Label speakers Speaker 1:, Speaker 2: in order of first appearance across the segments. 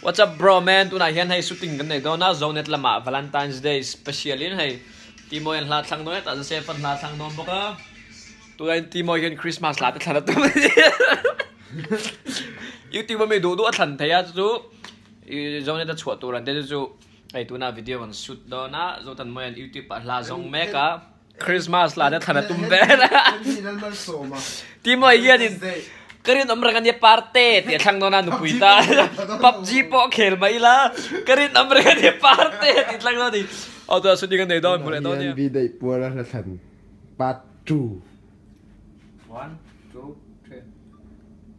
Speaker 1: What's up bro man tunah hian hei shooting kan nei dawn a Zonet lamah Valentine's Day special in hei Timoy an hla thlang dawn hetah Joseph an hla thlang dawn bawk a tunah hian Timoy hian Christmas hla te thlan a tum a ni YouTube a mi duh duh a thlan thei a chu chu Zonet a chhuah tur an te chu chu hei tunah video kan shoot dawn a Zothanmawia an YouTube ah hla zawng mek a. Christmas la na thlan a tum vel a. Timoy hianin ka rinawm reng ania parte tih a thlang dawn a nupui ta PUBG pawh khel mai ila ka rinawm reng ania parte tih a thlang dawn a ni. Aw tunah shooting a nei dawn hmu leh dawn nia.
Speaker 2: Hian Bidaih puar a hla thlan part 2.
Speaker 3: One, two, three.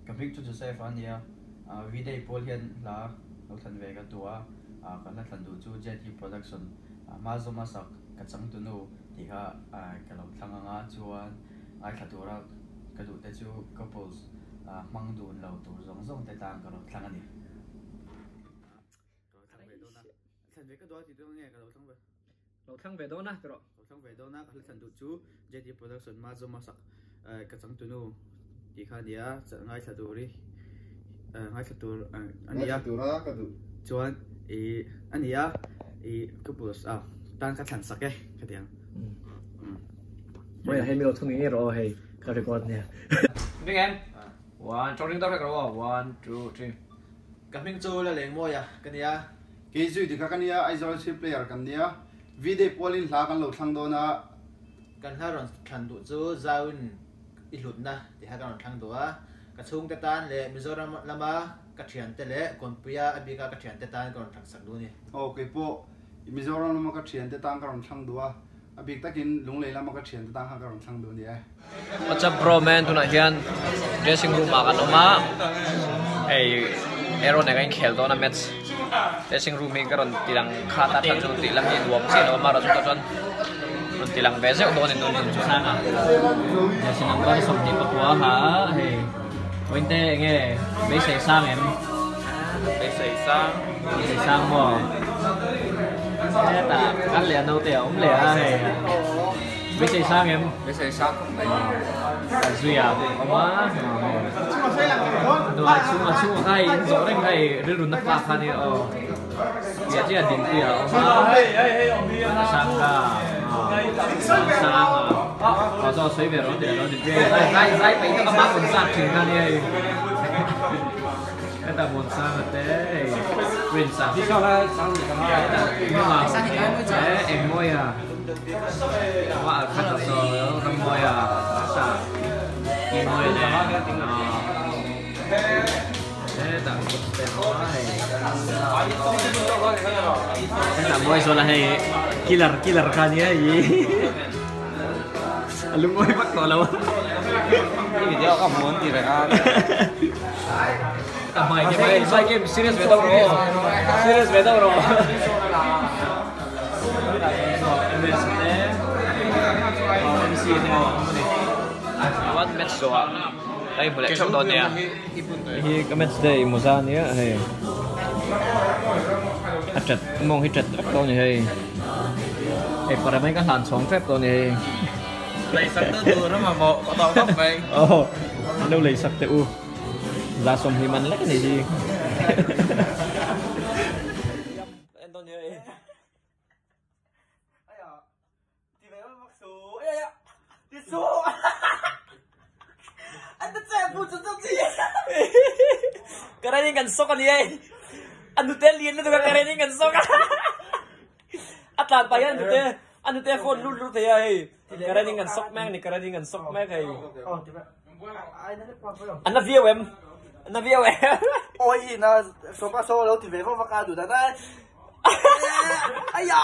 Speaker 3: Ka hming chu Joseph a nia. Vidaih pawl hian hla lo thlan ve ka duh a, ka hla thlan duh chu JT Production hma zawm a sak Ka changtunu tih kha ka lo thlang ang a, chuan ngaithla tura ka duh te chu couples hmang dun lo tur zawng zawng te tan ka lo thlang a ni. Ka lo thlang ve dawn a, thlan ve ka duh a tih dawn nge ka lo thlang ve.
Speaker 1: Lo thlang ve dawn a ti rawh.
Speaker 3: Lo thlang ve dawn a, ka hla thlan duh chu JT Production hma zawma sak ka changtunu tih kha a ni a, ngaithla tur hi ngaithla tur a ni a.
Speaker 2: Ngaithla tura ka duh.
Speaker 3: Chuan ih a ni a, ih couples ah tan ka thlan sak e ka ti ang.
Speaker 1: Hei hei mi lo thung ngei rawh aw hei ka record nia. Hming em? One, chawng deuh hrek rawh aw, one, two, three.
Speaker 4: Ka hming chu la leng mawi a ka nia.
Speaker 2: Kei zui dika ka nia, Aizawl City player kan nia. V-day pualin hla kan lo thlang dawn a.
Speaker 4: Kan hla rawn thlan duh chu Zauin i hlutna tih kha ka rawn thlang duh a, ka chhungte tan leh Mizoram lama ka thiante leh Kawnpuia a bika ka thiante tan ka rawn thlang sak duh a ni.
Speaker 2: Aw keipawh Mizoram lama ka thiante tan ka rawn thlang duh a, a bik takin Lunglei lama ka thiante tan kha ka rawn thlang duh a ni e.
Speaker 1: What's up bro man tunah hian dressing room ah kan awm a hei Aaron nen kan inkhel dawn a match dressing room hi ka rawn ti lang khat a chu tih lam hi nuam chiah lo a amaherawhchu chu tah chuan rawn ti lang ve zeuh dawn a ni tun chu jersey number 24 ha hei Pointe enge beisei sang em beisei sang beisei sang maw hetah kal leh a naute a awm leh a hei. Beisei sang em?
Speaker 5: Beisei sang khawp mai.
Speaker 1: Ka zui a awm a. Hnuai chhung a chhung kha in zawh reng kha i rilru na pa kha nia aw. Piah chiah din pui a awm a. Sang kha sang a. Aw chaw sawi ve rawh tih alo ni. Zai zai peih tak a mah rawn zat thin kha nia hei. Heta Muan sang a te hei Prince a. Heta hnungah Engmawi a. Amah khat a sawi a ram mawi a sa ki mawi nen hetah footstep a hei hetah mawi zawl a hei killer killer kha ania hei a lungawi vak tawh lo a
Speaker 5: video ka hmu an ti reng a
Speaker 1: a hmai hmai game serious ve deuh rawh serious ve deuh rawh. One match zawh ah ka inhmu leh theuh dawn nia. Hei hi ka match day mawza ania hei a chat a mawng hi chat vek dawn a ni hei hei pare mai ka hlan chhawng tep dawn a ni hei.
Speaker 5: Leisak tu tur a mamawh ka tawh khawp mai.
Speaker 1: Aw an lo leisak teh u za sawmhnih man lek a nih hi. Karen in kan sawk a ni e. A nute lian lutuk a Karen in kan sawk a. A tlan pah hian a nute a nute phone lut lut thei a hei. Karen in kan sawk mek a ni Karen in kan sawk mek hei. An la viau em? An la viau em?
Speaker 4: Oi na sopa so lo ti ve vak vak a duh dan a. Aya.